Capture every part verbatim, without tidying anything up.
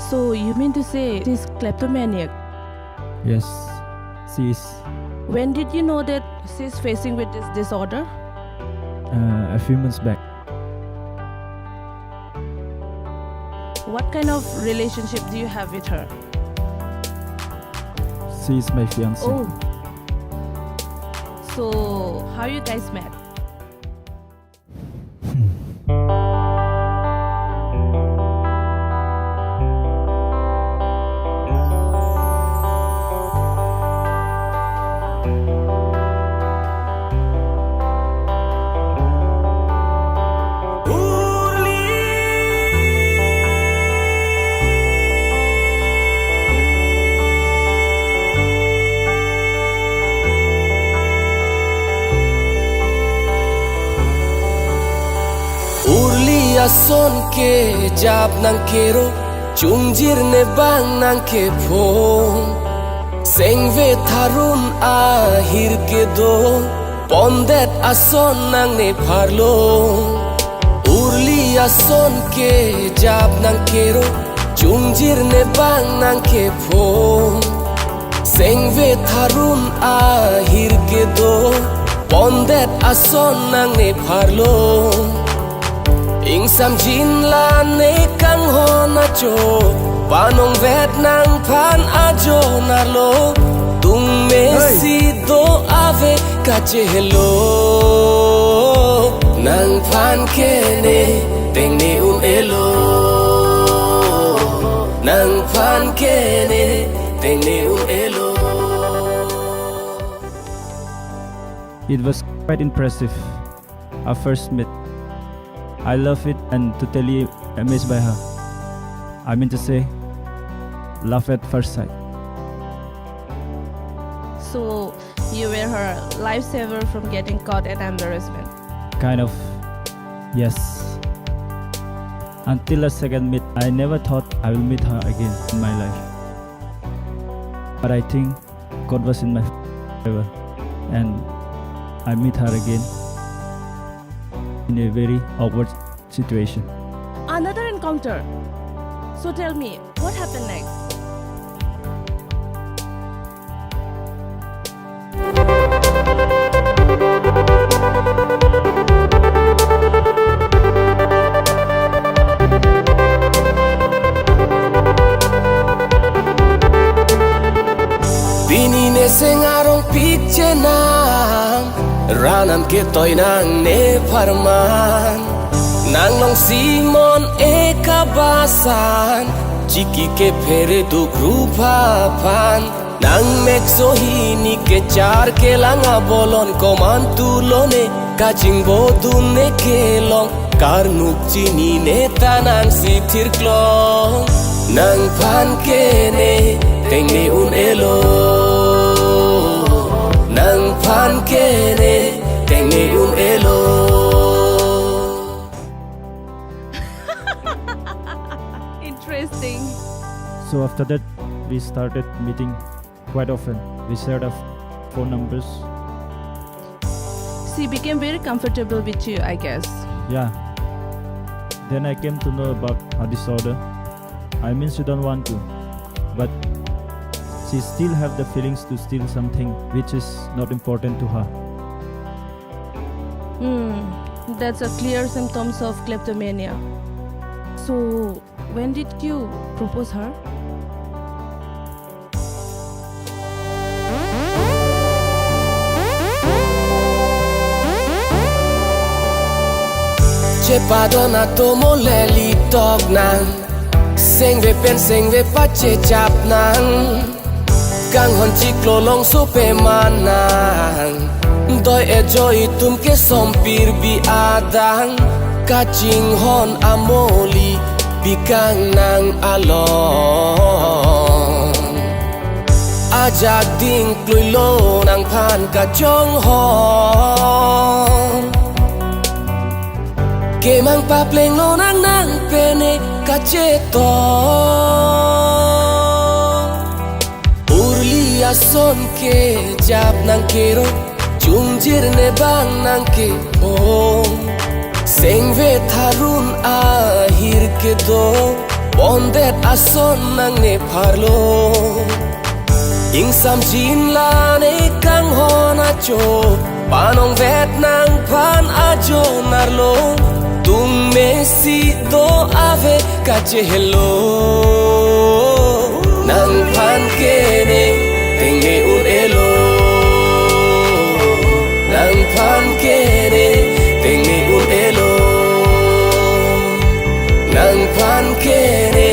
So you mean to say she's kleptomaniac? Yes, she is. When did you know that she's facing with this disorder? Uh, a few months back. What kind of relationship do you have with her? She is my fiancée. Oh. So, how you guys met? Urli ason kejap nangkero, chungjir ne bang nangkephong. Sengve tharun ahir kedo, pondet ason nangne pharlo. Urli ason kejap nangkero, chungjir ne bang nangkephong. Sengve tharun ahir kedo, pondet ason nangne pharlo. Ingsamjin la ne kanghon acho, panongvet nangphan ajo narlo. Tung mesi do ave kachehelo, nangphan kene tengne un-elo. Nangphan kene tengne un-elo. It was quite impressive, our first meet. I love it and totally amazed by her. I mean to say, love at first sight. So, you were her lifesaver from getting caught and embarrassment. Kind of, yes. Until the second meet, I never thought I will meet her again in my life. But I think God was in my favor, and I meet her again in a very awkward situation. Another encounter. So tell me, what happened next? Pini neseng arongpik chenam, ran an ketoi nangne pharman. Nanglong simon ekabasan, chiki kephere duk rup aphan. Nangmek sohini kechar kelang abolon komantu lone, kachingbodun ne kelong, karnuk chinine ta nangsi thirklong. Nangphan kene tengne un-elo, nangphan kene tengne un-elo. Interesting. So after that, we started meeting quite often. We shared our phone numbers. She became very comfortable with you, I guess. Yeah. Then I came to know about her disorder. I mean, she don't want to, but she still have the feelings to steal something which is not important to her. Hmm, that's a clear symptoms of kleptomania. So, when did you propose her? Chepadon atomo leli tok nang, sengve pen sengve pachechap nang. Kanghon chiklo longso peman nang, doi ejo itum ke sompir bi adang. Kachinghon amoli bikang nang along, ajak ding kluilo nangphan kachonghon. Kemang paplenglo nang nang pene kacheto. Urli ason kejap nangkero, chungjir ne bang nangkephong. Sengve tharun ahir kedo, pondet ason nangne pharlo. Ingsamjin la ne kanghon ajo, panongvet nangphan ajo arlo. Tung mesi do ave kachehelo. Nangphan kene tengne un-elo. Nangphan kene tengne un-elo. Nangphan kene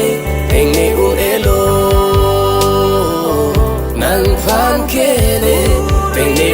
tengne un-elo. Nangphan kene tengne